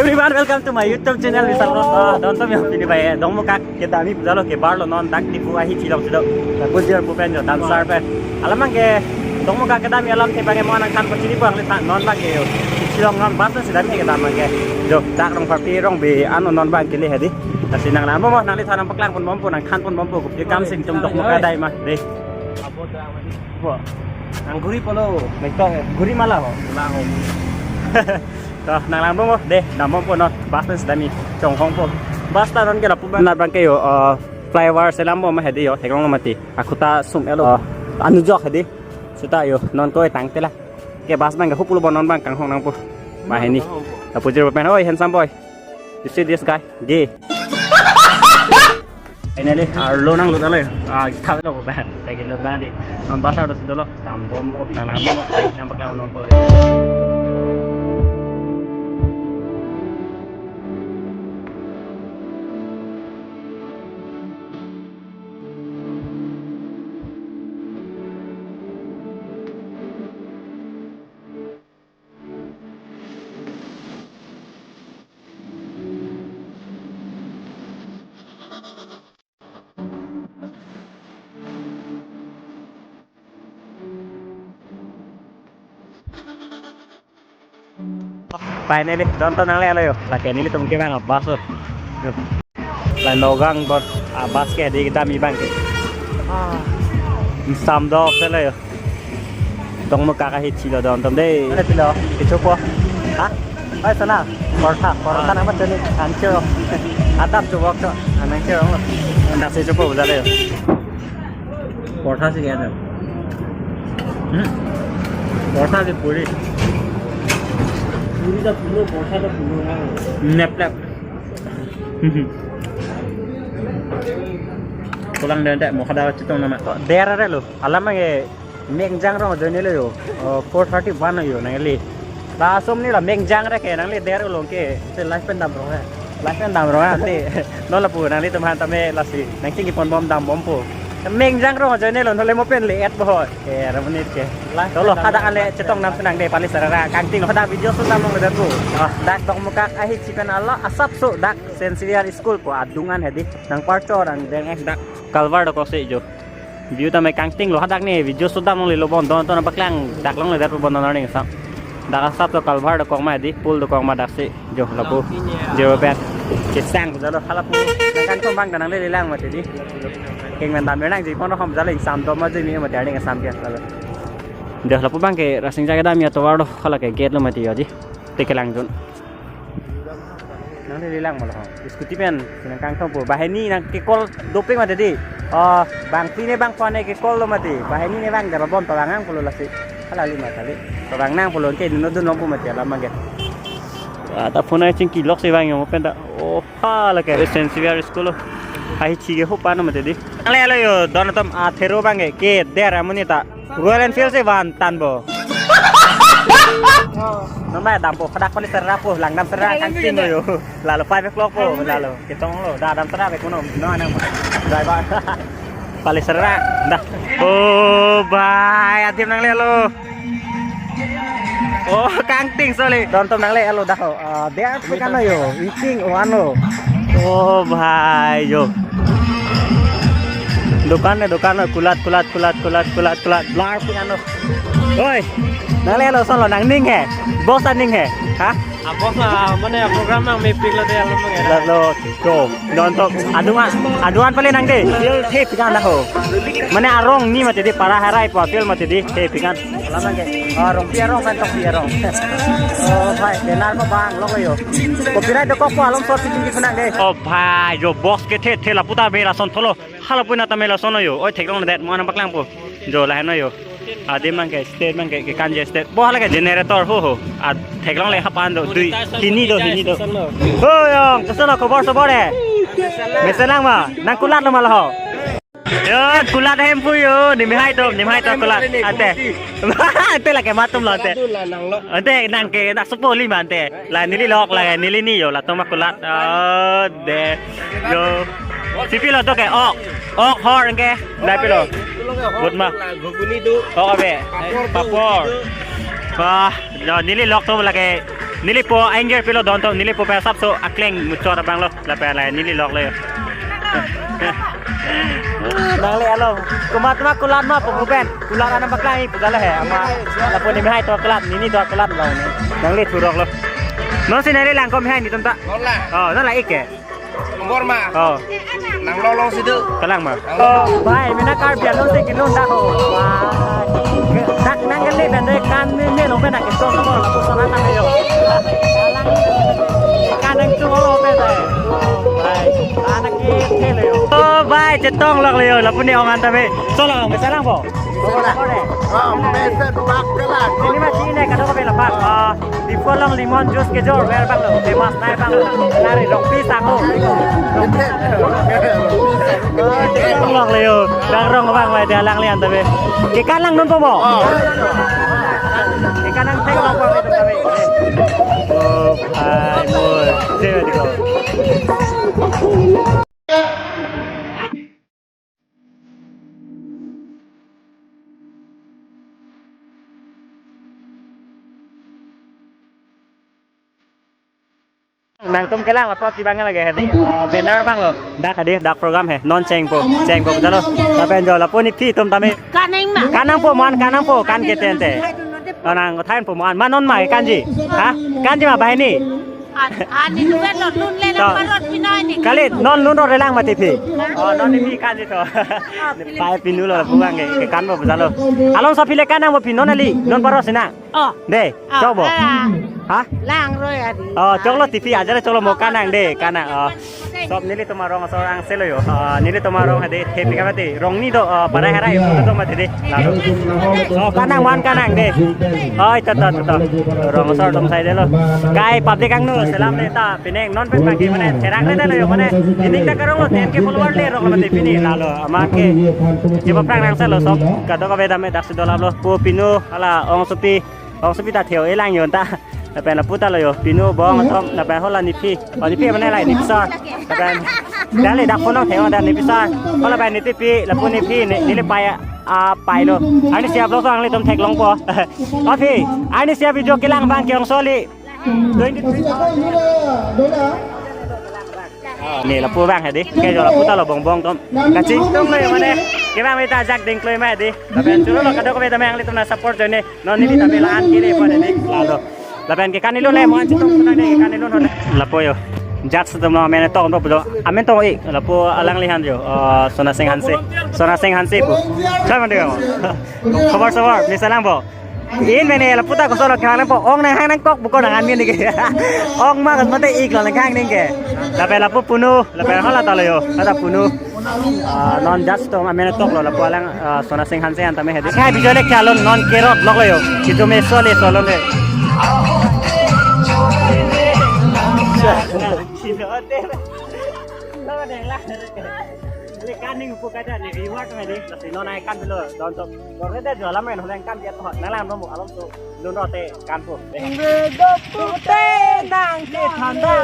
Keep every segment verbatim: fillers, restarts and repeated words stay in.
Everyone, welcome to my YouTube channel, Mister Ross. Ah, don atum yo, pini bai Dongmukak kedam-i pu jalo, kebar lo non, dak Diphu ahithi along si do. Dak kujir pu pen jo, damsar pen. Alamang ke Dongmukak kedam-i alam ke bang mo nangthan pachini puang le than non bang ke yo. Shillong non bus si dam-i kedam bang ke. Jo, dak Rongpharpi Rongbe ano non bang kele hedi. Lasi nanglangbom mo, nangliphan nangpaklang ponbompo, nangthan ponbompo. Ye kam sing tum Dongmukak kedam-i ma. De. Abo drama ni. Bo. Angguri polo. Nangto, guri mala ho. Mala ho. To, nanglangbom mo, de, dambompo non, bus pen si dam-i, chonghongpo. Bus ta non ke lapu bang, nat bang ke yo, uh, flyover si lambom hedi yo, theklong mati. Akhuta sum-et lo. Uh, anujok hedi. Seta yo, non ko tangte la. Ke bus bang ke huplo bon non bang kanghong nangpo. Banghini. Lapu jir pen, oi, handsome boy. You see this guy? Gay. Finally, arlo nanglut alo. Ah, kita lo ban. Lagi lo ban di. Nang bus arlo si dolo. Dambompo, nanglangbom, nangpaklang ponbompo. Finally, don atum nangle-lo yo. Lake nelitum ke bang bus lo. Yo. La Nagaon bus, ah, bus ke di kedam-i bang ke. Ah. Sam do ke lo yo. Dongmukak ahithi lo don atum de. Ada pilo, kechopo. Ha? Hai sana, portha, portha nang ma chani, ang cho. Adap cho wak cho, anang cho lo. Dak si chopo bujale yo. Portha si kya na? Hmm? Portha si puri. Puri ta pulo, portha ta pulo na. Nep lep. Pulang dente, mo kada chetong nama. Der are lo. Alamang ke mek jang rong ajoine lo yo. Oh, four thirty-one yo nangli. Laso amonit la mek jang re ke nangli der along ke. Se live pen dam rong he. Live pen dam rong he. Te non lapu nanglitum aphan tame lasi nangchingki ponbom dambompo. Mek jang rong ajoine lo, non le mo pen le-et bo ho. Ke amonit ke. Tolo hadak ale chetong nam senang de pali sarara. Kangting lo hadak video shoot dam longle det pu. Ah, dak Dongmukak ahithi pen alo asapso dak Saint Xavier School pu adung an hedi. Nang parcho nang deng eh dak. Kalvar dokok si jo. View tame kangting lo hadak ne video shoot dam longle lo bon don atum nangpaklang dak longle det pu bon don aning sam. Dak asapso kalvar dokok ma di, pool dokok ma dak si jo lapu. Jo pen. Kesang jalo halapu. Nang kangtung bang nang lele lang mati di. Keng men dam nang ji pon hom jalo ingsam do ma ji mi mati aning sam dia jalo. Jo lapu bang ke Rasinja kedam-i atovar do hala ke gate lo mati yo di. Te kelang jun. Nang lele lang molo. Scooty pen, nang kangtung pu. Banghini nang ke-call dopik mati di. Oh, bangphli ne bangpho ne ke-call lo mati. Banghini ne bang dara bon pabang nang pulo lasi. Hala lima kali. Pabang nang pulo ke dun dun long pu mati alamang ke. Ah, ta phone ai chingki lok si bang yo pen ta. Oh, ha la ke. Saint Xavier School lo. Ahithi ke hopa no mati di. Nangle-lo yo, don atum athero bang ke. Ke der amonit ta. Royal Enfield si van tan bo. Namai dampo, hadak pali serra po, langdam serra kangting lo yo. Lalo five o'clock po, lalo. Ketong lo, da dam serra be kuno, no anang. Driver. Pali serra, da. Oh, bhai, adim nangle-lo. Oh, kangting soli. Don atum nangle-lo da ho. Ah, dia apa kan yo? Iting, oh, ano. Oh, bhai, yo. Dukan ne, dukan ne, kulat, kulat, kulat, kulat, kulat, kulat. Blar pun ano. Oi, nangle-lo solo nangning he. Boss aning he. Ha? Ah, boss, ah, mane program nangmepik lo de alo mang ya. Lalo, jo. Don atum. Adung an, adung an pali nang de. Field the pikan da ho. Mane arong ni mati di para harai po field mati di. The pikan. Alamang ke. Ah, Rongpi arong kan Tokpi arong. Oh, bhai, benar ma bang lo yo. Copyright dokok po alom short film di penang de. Oh, bhai, jo boss kethe the lapu ta mera son tholo. Hala pu na ta mera son yo. Oi, theklong det mo nangpaklang po. Jo lahen yo. Adim mang ke state mang ke, ke kan je state. Bo hala ke generator ho ho. A theklong le hapan do dui. Hini do, hini do. Ho yong, koson khobor sobor he? Mesen lang ma. Nang kulat lo ma lo ho. Yo, kulat hem pu yo, nimi hai to, nimi hai to kulat. Ante. Ante lake matum lo ante. Ante nang ke na supo lima ante. La neli lok la neli ni yo la toma kulat. Oh, de. Yo. Sipi lo to ke ok. Ok hor ke. Dai pilo. Good ma. Ghuguni do. Ok abe. Papor do. Papor. Wah, yo neli lok to lake Neli po anger pilo don to, neli po pen asapso akleng muchot abang lo, lapen la neli lok lo yo. Nangli along, komat ma kulat ma po pen, kulat anam paklang i pu dala he, ama, lapu ne mehai to kulat, nini to kulat lo ne. Nangli thurok lo. Non si nangli lang ko mehai netum ta. Non la. Oh, non la ik ke. Bor ma. Oh. Nang lolong situ. Kalang ma. Oh, bhai, mena Karbi Anglong si kelun dak ho. Wah. Dak nangkele pen de kan ne ne long pen dak keso ko lapu sana kan yo. Kalang. Kan nangcholo pen de. Bhai, anak ke thelo yo. Oh, bhai, chetong lok le yo. Lapu ne ong an ta me. Solo, me salang po. Solo. Oh, me se bak kala. Ini masih ini kadokave lapak. Oh. Diphu along lemon juice kejor ver abang lo, famous nai abang lo. Lari rong pi sang lo. Rong lok le yo, rong rong abang mai dia lang lian ta be. Kekan lang non po mo. Kekan lang thek lok abang itu ta be. Oh, ai mo, je di ko. Nangtum kelang apa si bang lagi hen. Banner abang lo. Dak hadi, dak program he. Non cheng po, cheng po jalo. Lapen jo lapu nephi atum tame. Kaneng ma. Kanang po man, kanang po kan ke tente. Anang thain po man, ma non ma kanji. Ha? Kanji ma bahini. An, an ni luben lo, lun le To. Lo parot pinoi ni. Kali non lun ro relang mati phi. Oh, non nephi kanji to. Pai pinu lo buang ke, kekan po jalo. Along so phi le kanang po phi non ali, non parot sina. Oh. De, ah, chok po. Ah. Ha? Lang roi adi. Oh, choklo T V ajar choklo mo kanang de, kanang. Oh. Sop nelitum arong asor angselo yo. Ah, nelitum arong hadi, happy ka mati. Rong ni do, ah, parai harai yo, to mati de. Lalu. Oh, kanang man kanang de. Oh, ito to to to. Rong asor atum sai de lo. Kai public angno, salam de ta. Pine non pen pagi mane, serang le de lo yo mane. Ini ta karong lo, ten K follower le rong lo mati pini. Lalu, amat ke. Jibo prang nangselo sop. Kadokave dam dak si dolap lo. Po pinu, hala ongsopi. Ongsopi ta theo elang yo ta. Lapen lapu ta lo yo. Pinu bong atum. Lapen hala nephi. Oh, nephi mane la nephi sar. Lapen dali dak phone theo da nephi sar. Hala lapen niti pi. Lapu nephi ne, neli pai a pai lo. Arnisi a vlog so nanglitum theklong po. Oh phi. Arnisi a video kelang abang ke-ong soli. Twenty-three. Ah, ne lapu abang hadi. Ke jo lapu ta lo bong bong atum. Kachingtung lo yo mane. Kevang mita jak ding kloi ma hadi. Lapen chulo lo kadokave tame nanglitum nang support jo ne. Non neli tame la-an kiri po hadi. Lalu. Lapen kekan ilun le mo-an chitung sunang de kekan ilun hon. Lapu yo. Jak setum lo amen tong do pujo. Amen tong ik. Lapu alang lihan jo. Oh, Sona Singh Hanse. Sona Singh Hanse pu. Salam de mo. Khobor sobor, me salang po. In mene lapu ta koson lo kehang nang po, ong nanghang nangkok buko nang an min ke. Ong ma kan mate ik lo nanghang ning ke. Lapen lapu punu, lapen hala ta lo yo, hala punu. Ah, non just to amen tok lo lapu alang, ah, Sona Singh Hanse an tame hadi. Khai video le kalo non kerot lok lo yo. Kitu me sole solon de. Kaning pu kada ne reward ne de. Lasi non ai kan lo don to. Dor de jo alam en holen kan dia to. Nang lam ro mo alam to. Lun ro te kan pu. Ingre do pute nang ke thanda.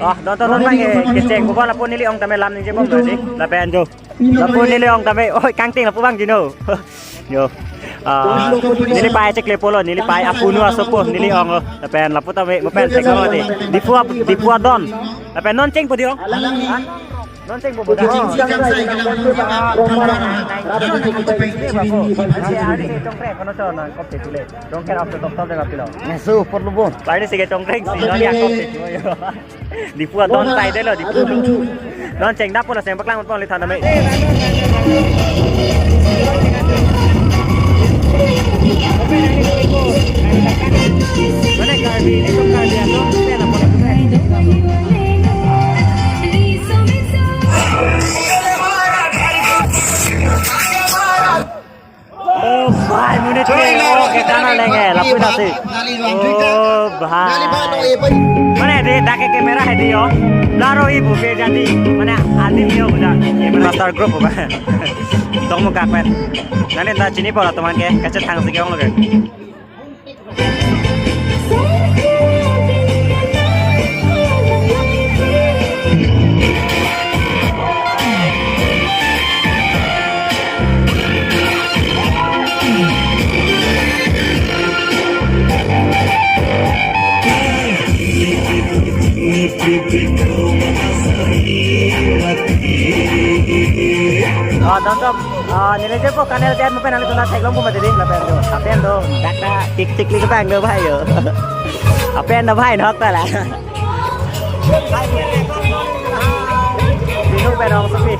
Ah, don to non bang ke, kecheng bukan lapu neli ong tame lam ningje bom do di. Lapen jo. Lapu neli ong tame, oi kangting lapu bang jino. Yo. Ah, neli pai chek le polo, neli pai apunu asopo, neli ong lo. Lapen lapu tame, mo pen chek lo di. Diphu ap-, Diphu adon. Lapen non cheng po di ong. Ha? Non cheng po po da. Cheng si kangsai kalang. Nanti ada si chongkrek kono so non kop te tule. Dongker after top top de kapilo. Ngeso perlu bon. Pai ni si ke chongkrek si non ya kop te tule. Diphu adon tai de lo Diphu. Non cheng dap po lo seng paklang po le thanda me. Mana Karbi, ini tuh Karbi atau apa ya, apa? Kita sih. Oh, bhai. Mane dei, dak ke camera hai dei yo. Laro ibu ke jadi. Mane adim yo buja. Camera master group ba. Tong mo kakpet. Nani ta chini pora teman ke, kachet thang si ke ong lo ke. Oh, tonton. Ah, nilai je po kanel ten mo pen nangli tuna theklong po mati dei lapen do. Apen do, dak dak tik tik li kepang do bhai yo. Apen do bhai nok ta la. Binu pen ong sepi.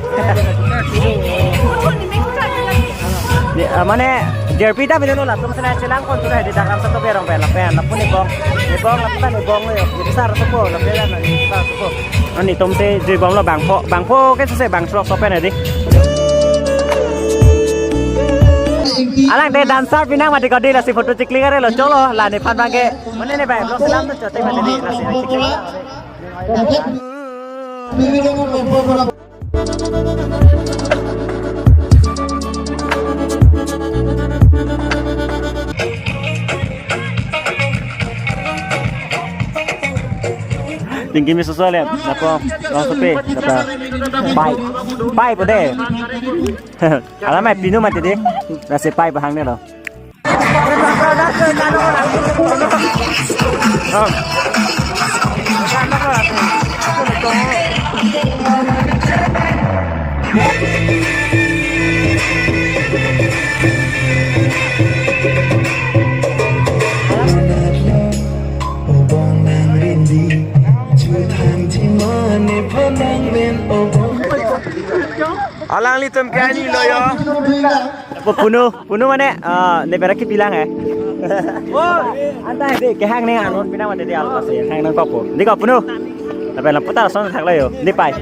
Ni, ah, mane, J R P ta binu lo la, tum sana chelang kon tu hai di dak ram satu berong pen lapen, lapu ni bong, ni bong lapu ta ni bong yo, ni besar sepo, lapen ni besar sepo. Ani tum te jui bom lo bangpho, bangpho ke se bang throk so pen adi. Alang te dancer pinang mati kodi lasi photo chikli kare lo cholo la nephan bangke. Mane ne bai vlog selam to chote mati di lasi chikli. Tinggi mi sosok lihat, apa? Langsung pe, apa? Pai, pai pede. Alam mai pinu mati dei. Nasi pai bahang ne lo. Alanglitum ke ani lo yo. Pu-, punu, punu mane, ah, ne berak ke bilang eh. Oh, anta hai dei, kehang ne anon pinang mati dei alko se, hang nangkok po. Dei ko punu. Lapen lapu ta son thak lo yo. Dei pai.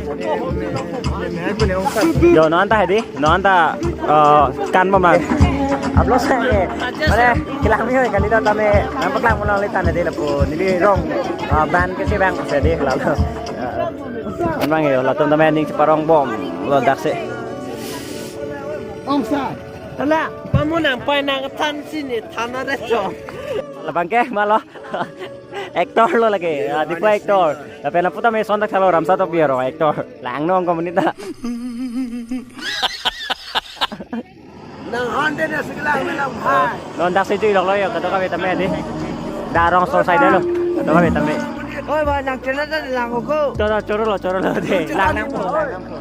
Yo, non anta hai dei, non anta, ah, kan mo mang. Upload se eh. Mane, kelang mi hoi kali do tame, nangpaklang mo longle tan dei lapu. Neli rong, ah, ban ke si bang se dei lalo. Ah, memang yo, latum tame ning cheparong bom, lo dak se. Ongsa. Hala, pamu nangpai nangthan si ne than arecho. Labang ke ma lo. Actor lo lake. Ah, dei pu actor. Lapen lapu tame son dak thalo Ramsa Tokbi arong actor. Lang nong komunita. Nang hande na siglang na lang hai. Non dak se jui lok lo yo, kadokave tame dei. Darong sol sai dei lo. Kadokave tame. Oi, ba nang chena ta lang ko. Choro, choro lo, choro lo dei. Lang nangpo, lang nangpo.